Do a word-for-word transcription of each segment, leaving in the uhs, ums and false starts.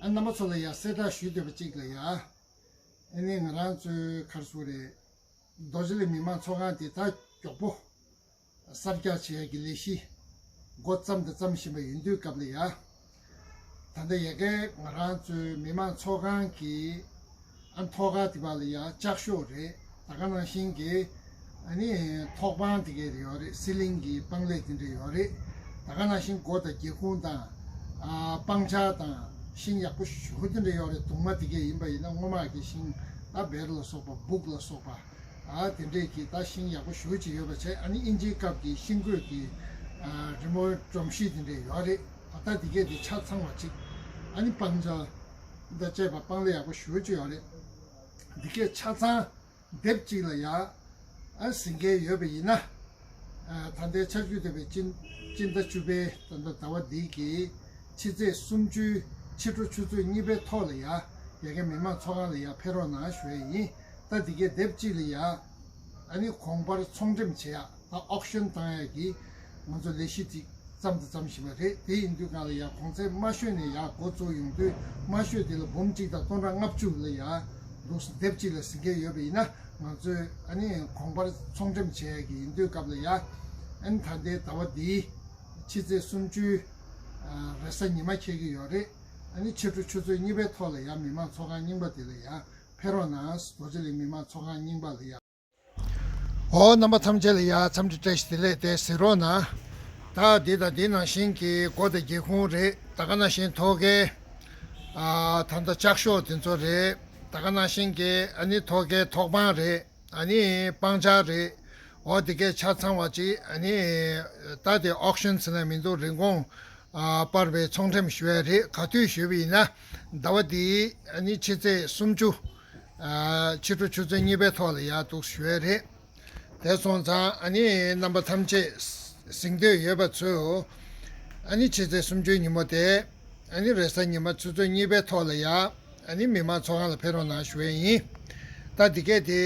རྣམ་པ་ཚོ་ལ་ཡ་གསལ་བསྒྲགས་ཞུས་འདོད་པ་གཅིག་ལ་ཡ། ཨ་ནི་ང་རང་ཚོའི་ག་རེ་ཟེར་དགོས་རེད། རྡོ་རྗེ་གླིང་མི་མང་ཚོགས་ཁང་དེ་ད་མགྱོགས་པོ་གསར་རྒྱག་བྱེད་ཡ་གི་ལས་གཞི་འགོ་བརྩམས་དང་བརྩམ་བཞིན་པ་ཡིན་དུས་སྐབས་ལ་ཡ། ད་ལྟ་ཡ་གའི་ང་རང་ཚོའི་མི་མང་ཚོགས་ཁང་གི་ཨ་ཐོག་ཁ་དེ་བ་ལ་ཡ་ལྕགས་ཤོག་རེད། ད་ག་ནང་བཞིན་གྱི་ཨ་ནི་ཐོག་པང་དེ་གའི་ཡོད་རེད། སི་ལིང་གི་པང་ལེབ་དེ་འདྲ་ཡོད་རེད། ད་ག་ནང་བཞིན་སྒོ་དང་སྒེའུ་ཁུང་དང་ཨ་སྤང་ཆ་དང་ཤིང་ཡག་པོ་ཞེ་པོ་དེ་འདྲ་ཡོད་རེད། གདུང་མ་དེ་གའི་ཡིན་པ་ཡིན་ན་སྔོན་མ་གི་ཤིང་ད་བེར་ལ་སོགས་པ་སྦུག་ལ་སོགས་པ་ཨ་དེ་འདྲས་ཀྱི་ད་ཤིང་ཡག་པོ་ཞེ་པོ་ཅིག་ཡོད་པ་བྱས། ཨ་ནི་དབྱིན་ཇིའི་སྐབས་ཀྱི་ཤིང་བརྐོས་ཀྱི་ཨ་རི་མོ་སྒྲོམ་གཞི་དེ་འདྲས་ཡོད་རེད། ད་དེ་གས་དེ་ཆ་ཚང་བ་ཅིག་ཨ་ནི་སྤང་ཆ་དང་བཅས་པ་པང་ལེབ་ཡག་པོ་ཞེ་པོ་ཅིག་ཡོད་རེད། འདི་གས་ཆ་ཚང་སྡེབ་གཅིག་ལ་ཡ་ཨ་ཟིན་གྱི་ཡོད་པ་ཡིན་ན། ཨ་ད་ལྟའི་ཆར་ཆུ་དོད་པའི་སྤྱི་སྤྱི་ཟླ་བཅུ་པའི་ད་ལྟ་ཟླ་བ་འདི་གི་ཕྱི་ཚེས་སུམ་ཅུའི་ཕྱི་དྲོ་ཆུ་ཚོད་གཉིས་པའི་ཐོག་ལ་ཡ་ཡ་གའི་མི་མང་ཚོགས་ཁང་ལ་ཡ་ཕེབས་རོགས་གནང་ཞུ་ཡ་ཡིན། ད་འདི་གས་སྡེབ་གཅིག་ལ་ཡ་ཨ་ནི་གོང་པར་ཚོང་འགྲེམས་བྱེད་ཡ། ད་ཨོག་ཤོན་བཏང་ཡ་གི་ང་ཚོ་ལས་གཞི་ཅིག་བརྩམས་དང་བརྩམ་བཞིན་པ་རེད། དེ་ཡིན་དུས་སྒང་ལ་ཡ་གོང་ཚད་དམའ་ཤོས་ནས་ཡ་འགོ་བཙུགས་ཡོང་དུས་དམའ་ཤོས་དེ་ལ་འབུམ་གཅིག་དང་སྟོང་ཕྲག་ལྔ་བཅུ་ལ་ཡ་འདུག་སེ་སྡེབ་གཅིག་ལ་ཟིན་གྱི་ཡོད་པ་ཡིན་ན། ང་ཚོས་ཨ་ནི་གོང་པར་ཚོང་འགྲེམས་བྱེད་ཡ་གི་ཡིན་དུས་སྐབས་ལ་ཡ་ཨ་ནི་ད་ལྟའི་ཟླ་བ་འདིའི་ཕྱི་ཚེས་སུམ་ཅུའི་ཨ་རེས་གཟའ་ཉི་མ་འཁེལ་གྱི་ཡོད་རེད། ཨ་ནི་ཕྱི་དྲོ་ཆུ་ཚོད་གཉིས་པའི་ཐོག་ལ་ཡ་མི་མང་ཚོགས་ཁང་རྙིང་པ་དེ་ལ་ཡ་ཕེབས་རོགས་གནང་། རྡོ་རྗེ་གླིང་མི་མང་ཚོགས་ཁང་རྙིང་པ་ལ་ཡ། འོ་རྣམ་པ་ཐམས་ཅད་ལ་ཡ་འཚམས་འདྲི་བཀྲ་ཤིས་བདེ་ལེགས་དེ་ཟེར་རོགས་གནང་། ད་འདི་དང་འདི་ནང་བཞིན་གྱི་སྒོ་དང་སྒེའུ་ཁུང་རེད། ད་ག་ནང་བཞིན་ཐོག་ཁའི་ཨ་ད་ལྟ་ལྕགས་ཤོག་དེ་ཚོ་རེད། ད་ག་ནང་བཞིན་གྱི་ཨ་ནི་ཐོག་ཁའི་ཐོག་པང་རེད། ཨ་ནི་སྤང་ཆ་རེད། འོ་དེ་གས་ཆ་ཚང་བ་ཅིག་ཨ་ནི་ད་དེ་ཨོག་ཤོན་ཟེར་ན་མི་འདུག་རིན་གོང་ཨ་སྤར་བའི་ཚོང་འགྲེམས་ཞུ་ཡ་རེད། ག་དུས་ཞུས་པ་ཡིན་ན་ཟླ་བ་འདིའི་ཨ་ནི་ཕྱི་ཚེས་སུམ་ཅུ། ཨ་ཕྱི་དྲོ་ཆུ་ཚོད་གཉིས་པའི་ཐོག་ལ་ཡར་འདུག་ཞུ་ཡས་རེད། དེ་སོང་ཙང་ཨ་ནི་རྣམ་པ་ཐམས་ཅད་གཟིགས་འདོད་ཡོད་པ་ཚོས་ཨ་ནི་ཕྱི་ཚེས་སུམ་ཅུའི་ཉིན་མོ་དེ་ཨ་ནི་རེས་གཟའ་ཉི་མ་ཆུ་ཚོད་གཉིས་པའི་ཐོག་ལ་ཡར་ཨ་ནི་མི་མང་ཚོགས་ཁང་ལ་ཕེབས་རོགས་གནང་ཞུ་ཡས་ཡིན། ད་འདི་གས་དེ་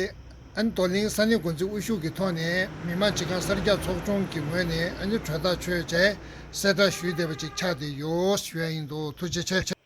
ཨ་ནི་རྡོར་གླིང་ས་གནས་འགོ་འཛིན་དབུ་བཞུགས་ཀྱི་ཐོག་ནས་མི་མང་སྤྱི་ཁང་གསར་རྒྱག་ཚོགས་ཆུང་གི་ངོས་ནས་ཨ་ནི་གྲོས་ཐག་ཆོད་བྱས་གསལ་བསྒྲགས་ཞུས་བསྡད་པ་ཅིག་ཆགས་བསྡད་ཡོད་ཞུ་ཡས་ཡིན་འདུག་ཐུགས་རྗེ་ཆེ།